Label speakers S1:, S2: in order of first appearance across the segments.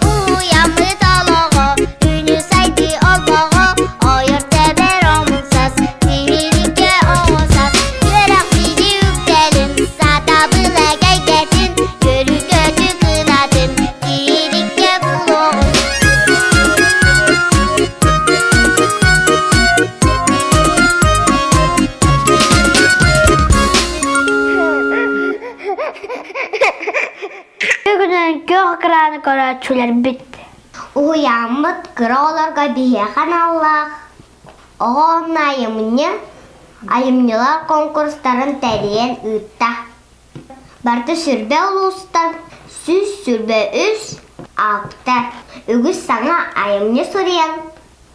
S1: Уйаммыт олоҕо, күнү сайдыы олбоҕо, ойор тэбэр омунсас, тиһиликкэ оҕосас, үөрэх биди үктэлин, сатабыл эгэйгэтин, көрү-көтү кынатын, тиһиликкэ булуоҕун.
S2: Бүгүнэн күөх экраны көрөөччүлэрбит.
S1: Уһуйааммыт кыра оҕолорго биһиэхэ аналлаах оҕо уонна айымньы айымньылар конкурстарын тэрийэн ыытта. Барыта сүрбэ улуустан 123 ааптар үгүс саҥа айымньы суруйан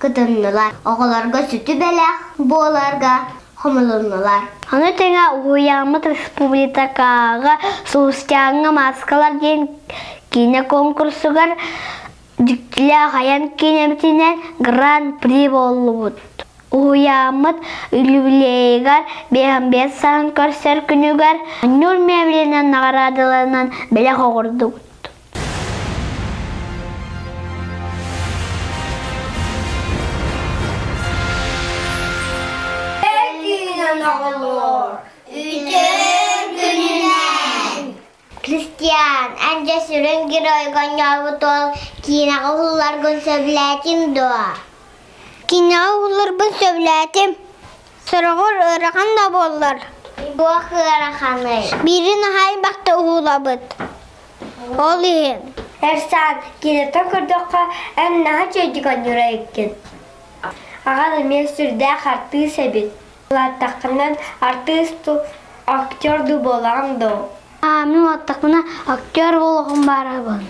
S1: кытыннылар. Оҕолорго сүтү бэлэх буоларга хомулуннулар.
S2: Ону тэҥэ уһуйааммыт республикатааҕы Сулустааҥҥа мааскалар диэн киинэ конкурсугар дьиктилээх айан киинэбитинэн Гран-при буоллубут. Уһуйааммыт юбилейыгар 55 сааһын көрсөр күнүгэр Ньур мебелинэн наҕараадаланан бэлэх оҥордубут.
S1: Күнүнэн оҕолоор! Үтүө күнүнэн! Кристиан, эн дьэ сүрүн геройга оонньообут уол киинэҕэ уһулларгын сөбүлээтиҥ дуо?
S2: Киинэҕэ уһулларбын сөбүлээтим. Сороҕор ыарахан да буоллар.
S1: Туох ыараханый?
S2: Биирин аһай бахта уһулабыт. Ол иһин
S3: Эрсаан, киинэттэн көрдөххө, эн наһаа үчүгэйдик оонньуур эбиккин. Аҕан эмиэ сүрдээх артыыс эбит. Улааттаххына артыыс дуу, актер дуу буолаҕын дуу?
S2: Аа, мин улааттахпына актер буолуохум баарабын.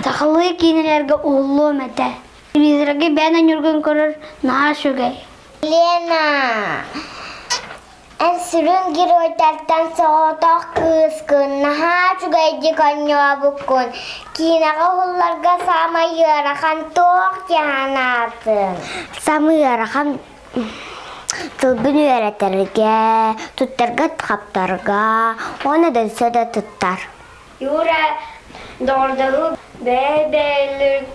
S2: Сахалыы киинэлэргэ уһуллуом этэ. Телевизорга бэйэн оонньуургун көрөр наһаа үчүгэй.
S1: Лена, Эн сүрүн геройдартан соҕотох кыыскын, наһаа үчүгэйдик оонньообуккун. Киинэҕэ уһулларга саамай ыарахан туох дии санаатыҥ?
S3: Саамай ыарахан тылбын үөрэтэргэ, туттарга-хаптарга уонна да өссө да туттар. Юра доҕордоһуу бэйэ-бэйэлэрин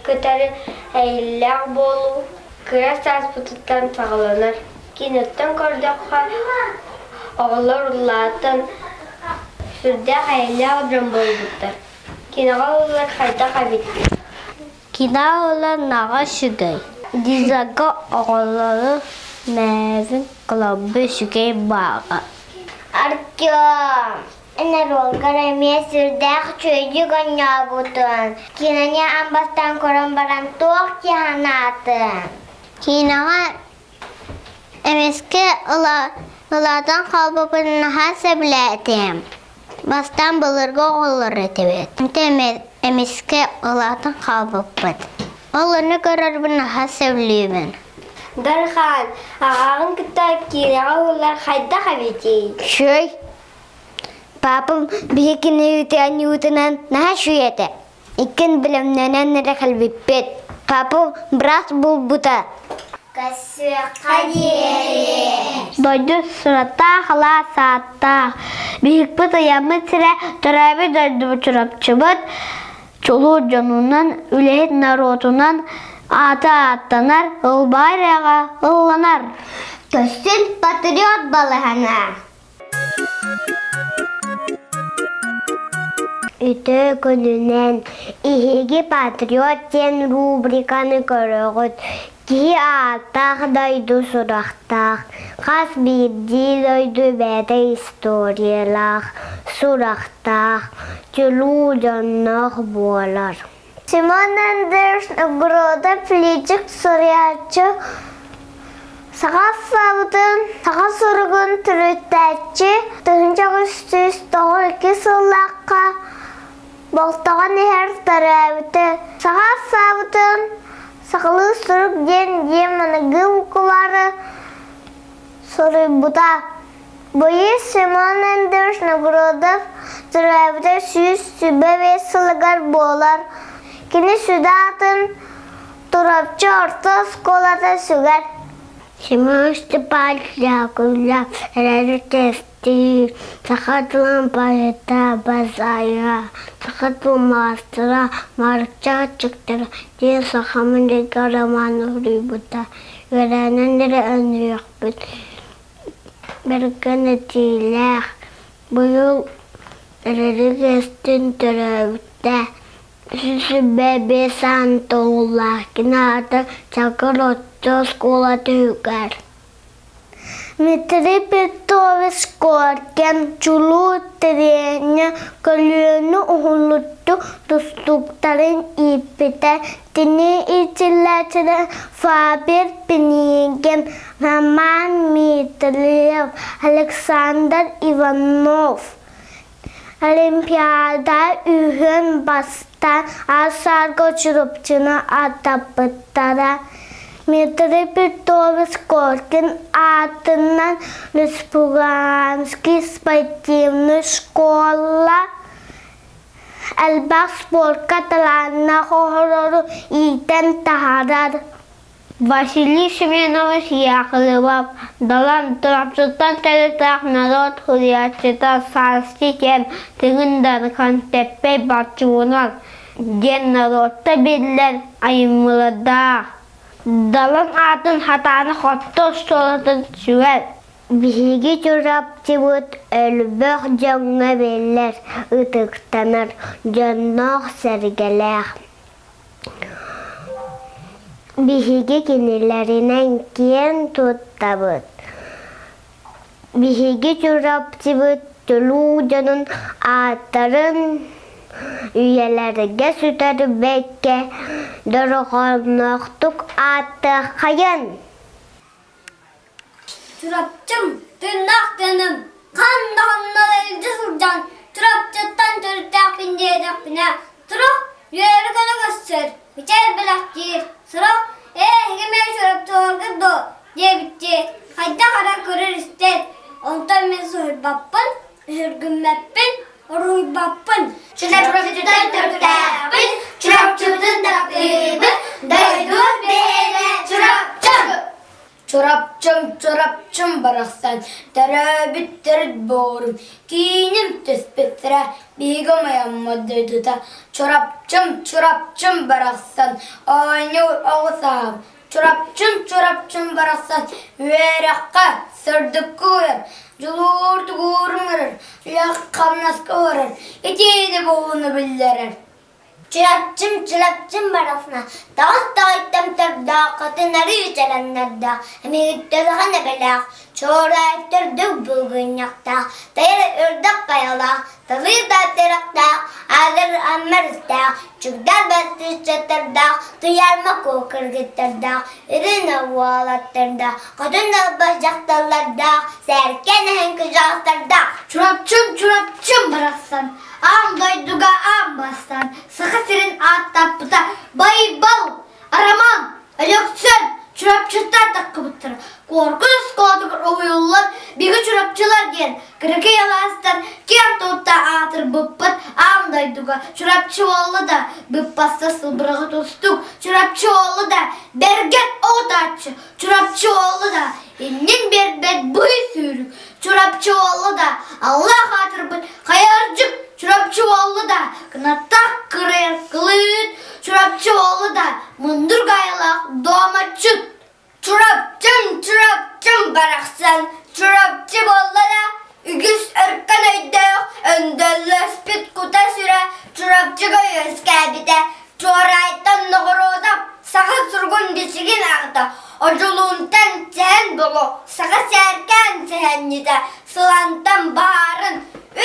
S3: кытары эйэлээх буолуу кыра сааспытыттан саҕаланар. Киниттэн көрдөххө, оҕолор улаатан сүрдээх эйэлээх дьон буолбуттар. Киноҕа ыллар хайдах эбит?
S2: Киноҕа ылар наҕа үчүгэй. Дизага оҕолору мээбин кылабы үчүгэй баҕа.
S1: Артем, Эн оруолгар эмиэ сүрдээх үчүгэйдик оонньообутун, киинэни аан бастаан көрөн баран туох дии санаатыҥ?
S2: Киинэҕэ эмискэ улаатан хаалбыппын наһаа сөбүлээтим. Бастаан былыргы оҕолор этибит. Онтон эмискэ улаатан хаалбыппыт. Ол ону көрөрбүн наһаа сөбүлүүбүн.
S3: Дархан, аҕаҕын кытта киинэҕэ уһуллар хайдах эбитий?
S2: Үчүгэй. Папам биһикини ыытыанньыбытынан наһаа үчүгэй этэ. Иккин бэлэмнэнэн эрэ кэлбиппит. Папам быраас булбута.
S1: Көрсүөххэ диэри.
S2: Дойду сураттаах алаас ааттаах. Биһикпит ыйаммыт сирэ төрөөбүт дойдубут Чурапчыбыт чулуу дьонунан, үлэһит норуотунан аата ааттанар, ылбаҕай ырыаҕа ылланар.
S1: Көстүн патриот балаһана. Үтүө күнүнэн Эһиги «Патриот» диэн рубриканы көрөҕүт. Киһи ааттаах дойду сурахтаах, хас биирдии дойду бэйэтэ историялаах, сурахтаах, чулуу дьонноох буолар.
S2: Симон Андреевич Новгородов личик суруйааччы, саха алфавитын, саха суругун төрүттээччи, 1992 сыллаахха Болтоҕон иһэр төрөөбүтэ. Саха алфавитын сахалыы сурук диэн диэн аныгы буквалары суруйбута.
S1: Быйыл Семен Андреевич Новгородов төрөөбүтэ 125 сылыгар буолар. Кини сүдү аатын Чурапчы орто оскуолата сүгэр. Семен Степанович Яковлев эрэри тестиир, саха тылын поэта Базаева, саха тылын маастара Марча аччыктара диэн сахамын диэки роман суруйбута. Үөрэнэн эрэ өнүөхпүт. Бэргэн этиилээх, быйыл эрэри кэстин төрөөбүттэ. Сүбэ Сантоолаах кини аата Чакыр орто оскуолатыгар. Дмитрий Петрович Коркин чулуу тренер көлүөнэ уһулуччу тустууктарын ииппитэ. Кини иитиллээччилэр Фабер Пинигин, Роман Дмитриев, Александр Иванов Олимпиада үһүн бастаан аар-саарга Чурапчыны ааттаппыттара. Дмитрий Петрович Коркин аатынан Республиканский спортивный школа элбэх спортка талааннаах оҕолору иитэн таһаарар.
S3: Василий Семенович Яковлев Далан Чурапчыттан төрүттээх норуот суруйааччыта Сааскы кэм Тыгын Дархан Тэппэй Барчугунар диэн норуотта биллэр айымньылардаах. Далан аатын хатааны хотто остуолатын сүгэр.
S1: Биһиги Чурапчыбыт элбэх дьоҥҥо биллэр, ытыктанар, дьонноох-сэргэлээх. Биһиги кинилэринэн киэн туттабыт. Биһиги Чурапчыбыт чулуу дьонун ааттарын үйэлэргэ сүтэрбэккэ дорҕоонноохтук ааттыаххайын!
S3: Чурапчым, тыыннаах тыыным, хаан даҕаннар илдьэ сылдьан, Чурапчыттан төрүттээхпин диэтэхпинэ, турук, үөрэ-көтө көрсөр, мичээр бэлэхтиир, сорох «Ээ, эһиги эмиэ Чурапчыларгыт дуо?» диэбиттии, хайдах эрэ көрөр-истэр, онтон мин соһуйбаппын, өһүргүммэппин, уруһуйбаппын.
S1: Чурапчыттан төрүттээхпин, Чурапчыбытын таптыыбын, дойдум биһиэнэ Чурапчым!
S3: Чурапчым, Чурапчым барахсан, төрөөбүт төрүт буорум, кииним түспүттэрэ, биһиги омойоммут дойдута. Чурапчым, Чурапчым барахсан, оонньуур оҕо сааһым, Чурапчым, Чурапчым барахсан, үөрэххэ, сырдыкка уйар, дьулуур тугуурум ырар, үлэх-хамнаска уорар, итиини буолууну биллэрэр.
S1: Чурапчым, Чурапчым барахсана таҕыс таҕыйтан төрдөөх, хатын арыы чэлэннэрдээх, эмиһиттэлэҕин эбэлээх, чуораайыттар дүк булгунньахтаах, тайар үрдэх хайалаах, талыы тааттарахтаах, аалар аммар истээх, чугдар баттыыччаттардаах, туйаарма куо кыргыттардаах, үрүн уолаттардаах, хотун албас дьахталлардаах, сээркэн эһэн кыдьаҕастардаах.
S3: Чурапчым, Чурапчым барахсан, аан дойдуга аан бастаан Саха сирин ааттаппыта Байбал, Роман, Өлөксөөн Чурапчыттан таххыбыттара. Куоркун оскуолатыгар уһуйуллан биһиги Чурапчылар диэн кыракый алаастан киэн тутта аатырбыппыт аан дойдуга Чурапчы уолла да быппаста сылбырҕа тустук Чурапчы уолла да бэргэн оҕутааччы Чурапчы уолла да иннин биэрбэт быһый сүүрүк Чурапчы уолла да Аллах аатырбыт хайардьык Чурапчы уолла да кынаттаах кырайар кылыыт Чурапчы уолла да мындыр гайалаах дуомаччыт
S1: Чурапчым, Чурапчым барахсан, Чурапчы буолла да, үгүс өркөн өйдөөх, өндөллөспүт кута-сүрэ Чурапчыга үөскээбитэ. Чуораайтан ноҕоруодап саха суругун бичигин аҕата, Одьулуунтан Сэһэн Боло саха сээркээн сэһэнньитэ, Сылантан Баарын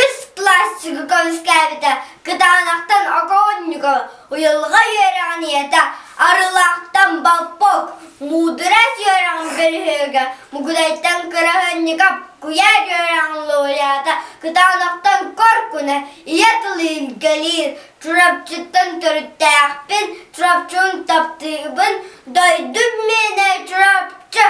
S1: үс классигы көмүскээбитэ, Кытаанахтан Окоонньукова уйулҕа үөрэҕин ийэтэ, Арылаахтан Балпок муударас үөрэҕин бөлүһүөгэ, Мугудайтан Кыраһыанньыкап куйаар үөрэҕин лауреата, Кытаанахтан Коркуна ийэ тылы илгэлиир, Чурапчыттан төрүттээхпин, Чурапчыбын таптыыбын, дойдум миэнэ Чурапчы!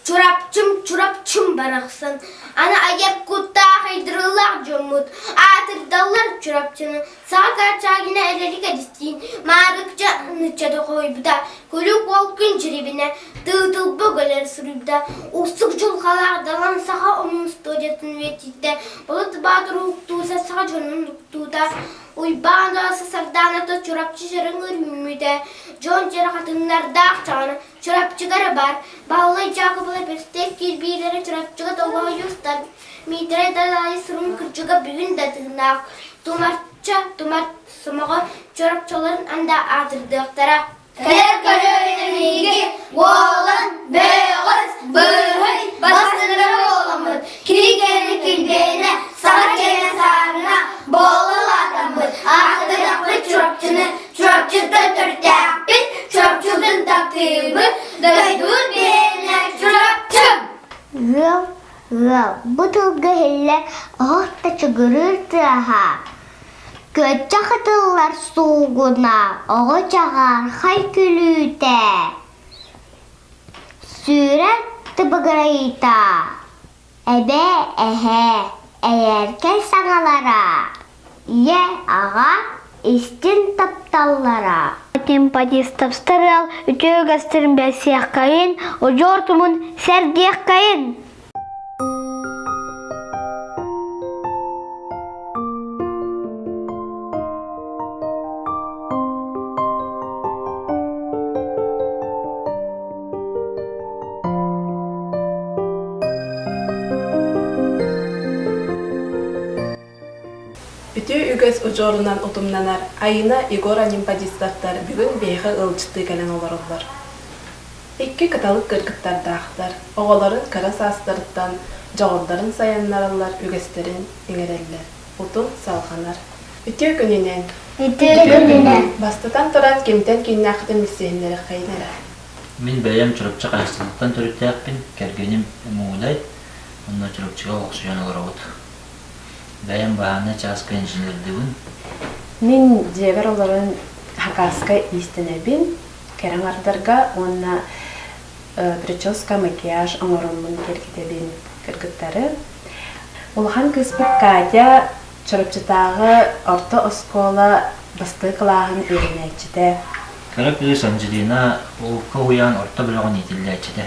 S1: Чурапчым, Чурапчым барахсан, аны айар куттаах айдырыллаах дьоммут аатырдаллар Чурапчыны Саха Корчагина эрэри кэристиин Маарыкча ныччата хойбута, Күлүк уол күн дьирибинэ Тыытылба көлөр суруйбута, Уустук дьылҕалаах Далан саха омун устуоруйатын үйэтитэ, Болот Баатыр уһуктуута саха дьонун уһуктуута, Уйбаан Доосо Сардааната Чурапчы чөрөҥөр үүммүтэ, Дьон дьарахатыннардаах чаҕына Чурапчыга эрэ баар, Баһылай Дьаакыбыла Бэстээх кирбиилэрэ Чурапчыга долоһуйустар, Миитэрэй Далаайы сурун кырдьыга бүгүн да тыыннаах, Тумарча тумат сомоҕо Чурапчыларын анда аатырдыахтара. Кэлэр көлүөнэ мииги уолан, бөҕөс, быыһый, бастыҥнара буоламмыт, кини кэлин килбиэнэ, саха киэнэ саарына, буола улаатаммыт, аатырдахпыт Чурапчыны, Чурапчыттан төрүттээхпит, Чурапчыбытын таптыыбыт, дойдубут биһиэнэ Чурапчым! Ыал, ыал, бу тылга иһиллэр оһох да чыгырыыр тыаһа, күөччэх ытыллар суугуна, оҕо чаҕаархай күлүүтэ, сүүрэр тыбыгырайыыта, Эбээ, эһээ, эйээркэй саҥалара, ийэ, аҕа истиҥ тапталлара.
S2: Тимпадистовстар ыал үтүө үгэстэрин бэлсиэххэйин, удьуор тумун сэргиэххэйин!
S4: Үтүө үгэс удьуорунан утумнанар Айына Егор Анемподистовтар бүгүн биһиэхэ ыалдьыттыы кэлэн олороллор. Икки кыталык кыргыттардаахтар, оҕолорун кыра саастарыттан дьоҕурдарын сайыннараллар, үгэстэрин иҥэрэллэр. Утум салҕанар. Үтүө күнүнэн!
S1: Үтүө күнүнэн!
S4: Бастатан туран кимтэн кииннээххитин билсиһиннэрэххэйин эрэ.
S5: Мин бэйэм Чурапчы Хаһыстыттан төрүттээхпин, кэргэним Муудай, уонна Чурапчыга олохсуйан олоробут. Бэйэм баһаарынай чааска инженердиибин.
S4: Мин дьиэбэр олорон Хакаска иистэнэбин, кэрэ аҥардарга уонна прическа, макияж оҥороммун киэргэтэбин кыргыттары. Улахан кыыспыт Катя Чурапчытааҕы орто оскуола бастакы кылааһын үөрэнээччитэ.
S5: Кыра кыыс Анжелина Улукка уһуйаан орто бөлөҕүн иитиллээччитэ.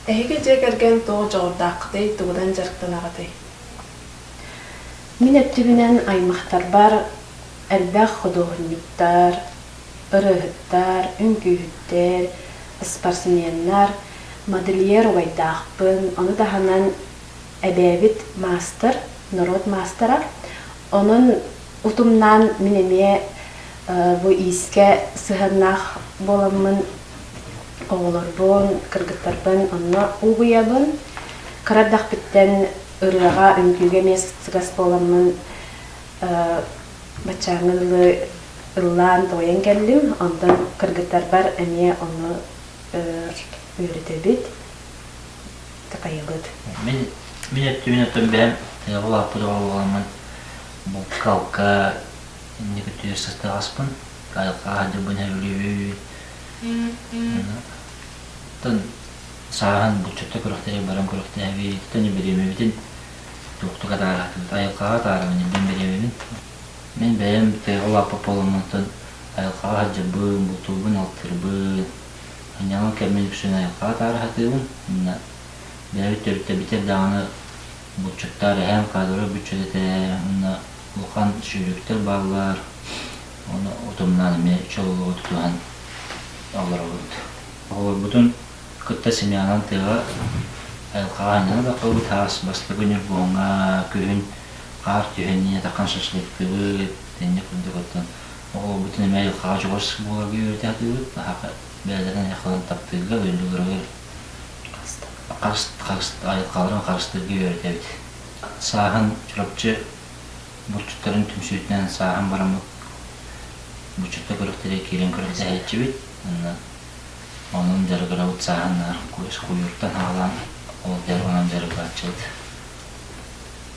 S4: Эһиги дьиэ кэргэн туох дьоҕурдааххытый, тугунан дьарыктанаҕытый? Мин өттүбүнэн аймахтарбар элбэх худуоһунньуктар, ырыаһыттар, үҥкүүһүттэр, спортсменнар, модельер убайдаахпын, ону таһынан эбээбит маастар, норуот маастара. Онон утумнаан мин эмиэ бу иискэ сыһыаннаах буоламмын оҕолорбун, кыргыттарбын онно угуйабын. Кыра эрдэхпиттэн ырыаҕа, үҥкүүгэ эмиэ сыстыгас буоламмын баччааҥҥа дылы ыллаан туойан кэллим. Онтон кыргыттарбар эмиэ ону үөрэтэбит. такайабыт.
S5: Мин мин өттүбүн оттон бэйэм тыаҕа улааппыт оҕо буоламмын булка-алка инники өттүгэр сыстаҕаспын, айылҕаҕа сылдьарбын сөбүлүүбүн. Оттон сааһын булчутта күрэхтэһэ баран күрэхтэһэбит, оттон бириэмэбитин туохтук атаараатыбыт, айылҕаҕа атаарабын илдьэн бириэмэбин. Мин бэйэм тыаҕа улааппыт буоламмын оттон айылҕаҕа сылдьарбын, бултуурбун, алтыырбын, Анньаҕын кэммин үксүн айылҕаҕа атаара сатыыбын. Уонна бэйэбит төрүттэбитэр даҕаны булчуттар эһэм каадыры бүччүт этэ уонна улахан сүүрүктэр бааллар. Ону утумнаан эмиэ чөл олоҕу тутуһан олоробут. Оҕолорбутун кытта семьянан тыаҕа айылҕаҕа анньана таххабыт. Хаас бастакы ньургуһуҥҥа күһүн хаар түһэн иһэ шашлыктыыбыт. Итинник курдук оттон Оҕолорбутун эмиэ айылҕаҕа чугас буоларга үөрэтэ сатыыбыт. Бэйэлэрин айылҕаларын таптыырга, дойдуларыгар айылҕаларын харыстыырга үөрэтэбит. Сааһын Чурапчы булчуттарын түмсүүтүнэн сааһын бараммыт булчутта күрэхтэрэ киирэн күрэхтэһээччибит. Уонна онон дьарыгырабыт сааһын наар куйууртан саҕалаан ол онон дьарыгырааччыбыт.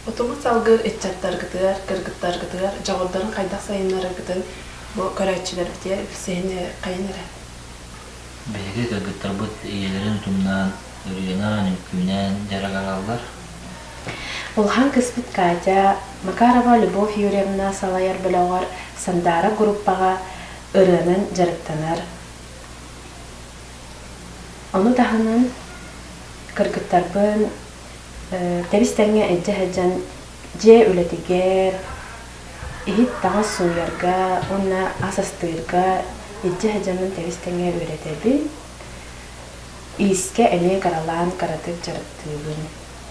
S4: Утуму салгыыр ыччаттаргытыгар, кыргыттаргытыгар дьоҕурдарын хайдах сайыннараргытын бу көрөөччүлэрбитигэр билсиһиннэриэххэйин эрэ.
S5: Биһиги кыргыттарбыт ийэлэрин утумнаан. Ырыанан, үҥкүүнэн дьарыгыраллар.
S4: Улахан кыыспыт Катя Макарова Любовь Юрьевна салайар бөлөҕөр Сандаара группаҕа ырыанан дьарыктанар. Ону таһынан кыргыттарбын тэбис-тэҥҥэ илдьэ сылдьан дьиэ үлэтигэр, иһит таҥас сууйарга уонна ас астыырга илдьэ сылдьаммын тэбис-тэҥҥэ үөрэтэбин. Иискэ эмиэ кыралаан кыратык дьарыктыыбын.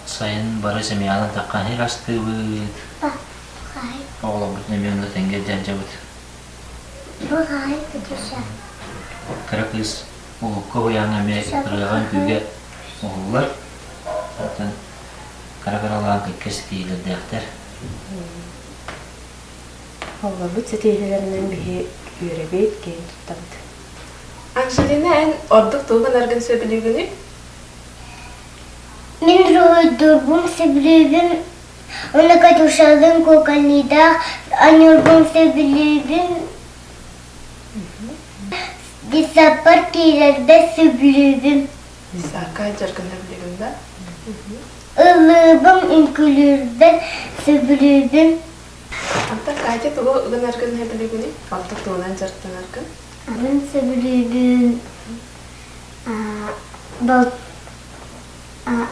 S5: Сайын бары семьянан таххан астыыбыт. Оҕолорбутун эмиэ онно тэҥҥэ дьалдьабыт. Кыра кыыс улукка уһуйааҥҥа эмиэ ырыаҕа үҥкүүгэ уһуллар. Оттон кыра-кыралаан кэккэ ситиһиилэрдээхтэр.
S4: Оҕолорбут ситиһиилэринэн биһи үөрэбит, киэн туттабыт. Анжелина, эн ордук тугу гынаргын сөбүлүүгүнүй?
S1: Мин уруһуйдуурбун сөбүлүүбүн уонна Катюшалыын куокаллыйдаах аньуурбун сөбүлүүбүн. Детсадпар киирэрбэр сөбүлүүбүн.
S4: Детсадка сылдьаргын сөбүлүүгүн да?
S1: Ыллыыбын, үҥкүүлүүрбэр сөбүлүүбүн.
S4: Антон Катя тугу гынаргын сөбүлүүгүнүй? Ордук тугунан дьарыктанаргын?
S1: Мин сөбүлүүбүн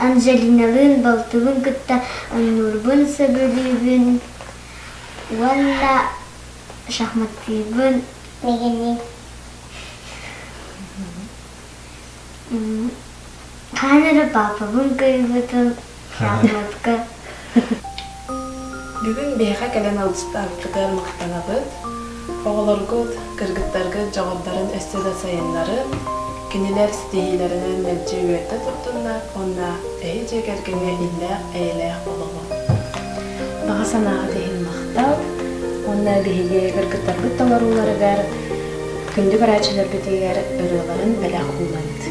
S1: Анжелиналыын балтыбын кытта оонньуурбун сөбүлүүбүн уонна шахматтыыбын. Хаһан эрэ паапабын кыайбытым шахматка.
S4: Бүгүн биһиэхэ кэлэн алгыстаабыккытыгар махтанабыт. Оҕолоргут, кыргыттаргыт дьоҕурдарын өссө да сайыннарын, кинилэр ситиһиилэринэн мэлдьи үөрдэ турдуннар уонна эһи дьиэ кэргэҥҥэ иллээх-эйэлээх олоҕу. Баҕа санааҕыт иһин махтал уонна биһиги кыргыттарбыт толорууларыгар күндү көрөөччүлэрбитигэр ырыаларын бэлэх уунабыт.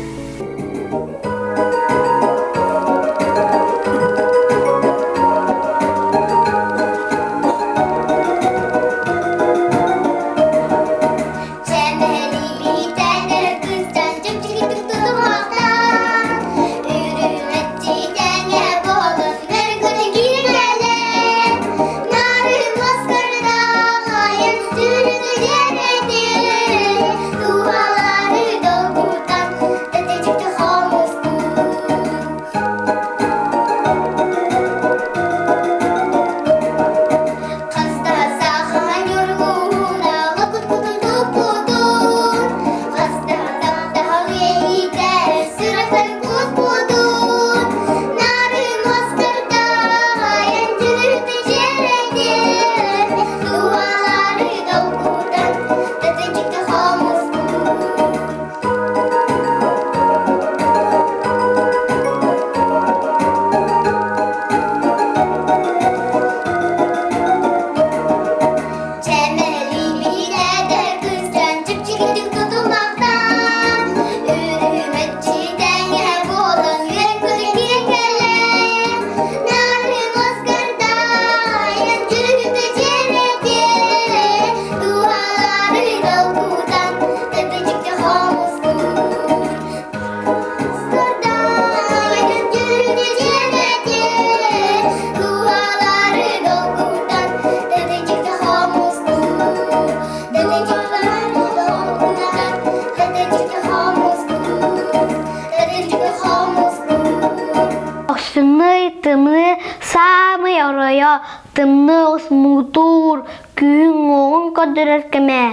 S2: Охсунуй тымныы саамай оройо тымныы оҕус муҥутуур күүһүн уоҕун көрдөрөр кэмэ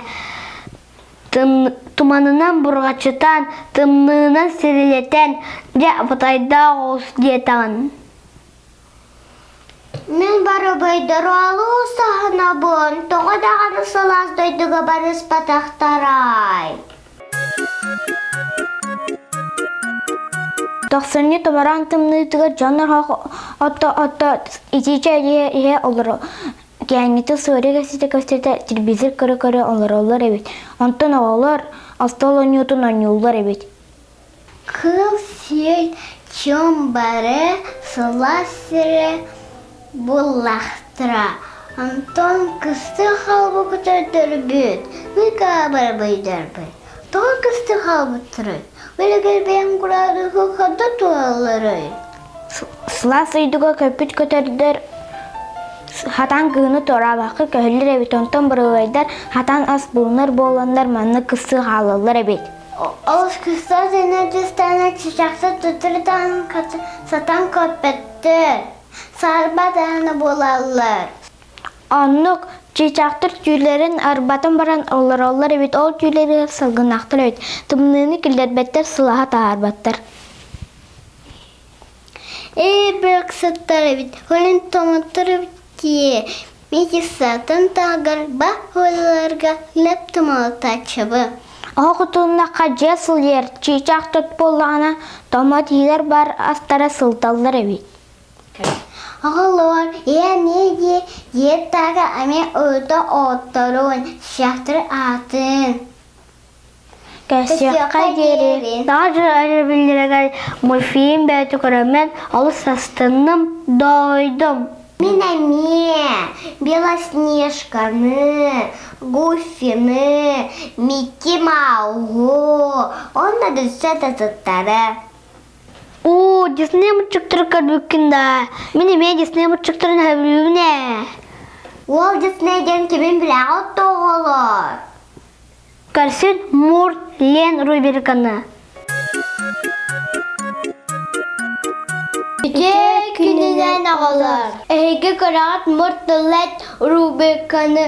S2: туманынан бурҕачытан, тымныынан сирилэтэн, дьэ абытайдаах оҕус диэтэҕин.
S1: Мин барыбайдары олус аһынабын, тоҕо даҕаны сылаас дойдуга барыспатахтарай.
S2: Тохсунньу томороон тымныытыгар дьон орох ото-ото итиичэ иһэ олоро Кээҥҥитэ суорик эстэтэ-көстүтэ телевизор көрө-көрө олороллор эбит, онтон оҕолор остуол оонньуутун оонньууллар эбит.
S1: Кыыл-сүөл чуум бары сылаас сири буллахтара, онтон кыстык хаалбыт көтөрдөрбүт, ыга барбыйдарбыт. Тоҕо кыстык хаалбыттарый? Билигин бэйэм кураадыһы ханна туралларый?
S2: Сылаас дойдуга көппүт көтөрдөр хатан кыһыны туораабакка көһөллөр эбит, онтон бырылайдар хатан ас булунар буоланнар манна кыстыы хаалаллар эбит.
S1: Ол кыстар сэнэдистана чычахса тутурутан сатан көппөттөр. Саарба даана буолаллар.
S2: Оннук чыычаахтар түүлэрин арбатан баран олороллор эбит, ол түүлэригэр салгыннаахтар эбит, тымныыны киллэрбэттэр, сылаһа таһаарбаттар.
S1: Ээ, бырахсаттар эбит, холин тоҥоттор эбит дии. Митиссатын таһыгар ба хуолларга лэп тумалытааччыбы.
S2: Оһох утуннахха дьиэ сылыйар, чыычаах тот буоллаҕына, томмот иилэр бар астара сылталлар эбит.
S1: Оҕолоор, ийэ дии дьиэ таһыгар эмиэ уйута оотторун, чыычаахтары аатын.
S2: Кэпсиэххэ диэри
S3: Саҥа дьыл өрөбүллэригэр мультфильм бэйэтэ көрөммүн олус астынным, дуоһуйдум.
S1: Мин эмиэ Белоснежканы, Гуффины, Микки Мауһу уонна Дүссэ татыттары.
S3: Уу, Дисней мультиктары көрбүккүн да? Мин эмиэ Дисней мультиктарын сөбүлүүбүн ээ.
S1: Уол Дисней диэн кимин билэҕит да оҕолор?
S3: Көрсүн Мур Лен рубриканы.
S1: Үтүө күнүнэн оҕолор! Эһиги көрөҕүт Мурт Лет рубриканы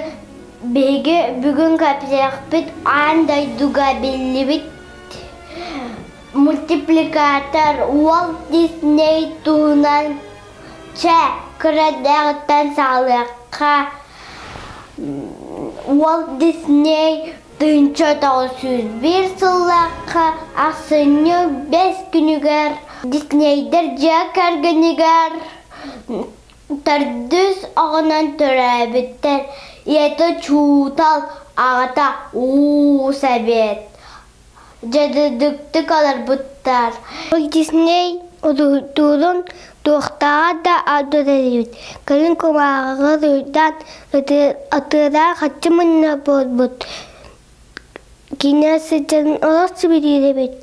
S1: биһиги бүгүн кэпсиэхпит аан дойдуга биллибит мультипликатор Уолт Дисней туһунан чэ кыра эрдэҕиттэн саҕалыахха Уолт Дисней 1901 сыллаахха ахсынньы бэс күнүгэр Диснейдэр дьиэ кэргэнигэр төрдүс оҕонон төрөөбүттэр. Ийэтэ учуутал, аҕата уус эбит. Дьадыдыктык олорбуттар.
S3: Дисней уруһуйдуурун туохтааҕар да ардырар Кэлин кумааҕыга суруйдаан атыылаах харчы мунньар буолбут. Киинэ сылдьан олох сибилиир эбит.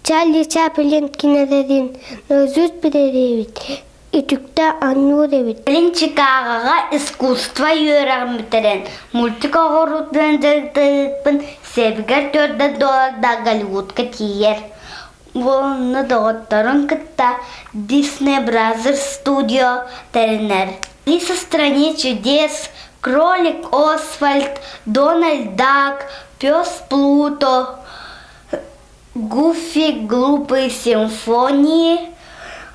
S3: Чарли Чаплин кинилэрин наизусть билэр эбит. Үтүктэ оонньуур эбит.
S1: Кэлин Чикагоҕа искусство үөрэҕин бүтэрэн, мультик оҕуруутунан дьарыктаныахпын сөбүгэр төрдө доллардаах Голливудка тиийэр. Уонна доҕотторун кытта Disney Brothers Studio тэринэр. Алиса в стране чудес, Кролик Освальд, Дональд Дак, Пес Плуто, Гуфи глупые симфонии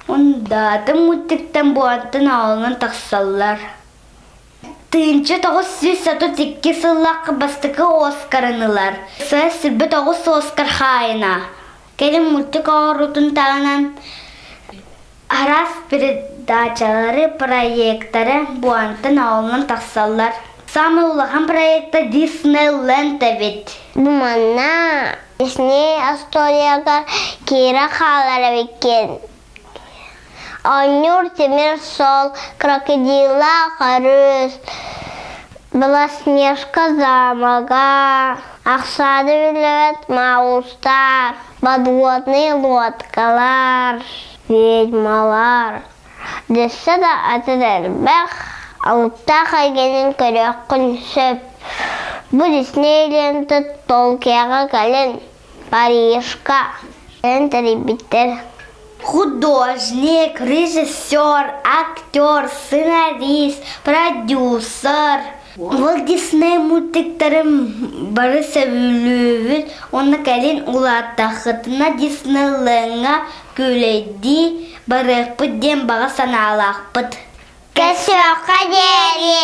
S1: Ундаатын мультиктан буолантан аҕалынан тахсаллар. 1932 сыллаахха бастакы Оскарын ылар. Сүүрбэ тоҕус Оскар хаайына. Кэлин мультик оҥоруутун таһынан араас передачалары, проектары буолантан аҕалынан тахсаллар. Саамай улахан проекта Диснейленд эбит.
S6: Бу манна Дисней остуоруйага киирэ хаалар эбиккин. Оонньуур тимир суол, крокодилаах өрүс, Белоснежка замога, ахсааны биллибэт маустар, подводные лодкалар, ведьмалар. Дөссө да атын элбэх, алыптаах эйгэнин көрүөххүн сөп. Бу Диснейленд Токиоҕа кэлин, Парижка тэрийбиттэр.
S1: Художник, режиссер, актер, сценарист, продюсер. Уолт Дисней мультиктарын бары сөбүлүүбүт уонна кэлин улааттаххытына Диснейлендҥа күүлэйдии барыахпыт диэн баҕа санаалаахпыт.
S6: Көрсүөххэ диэри!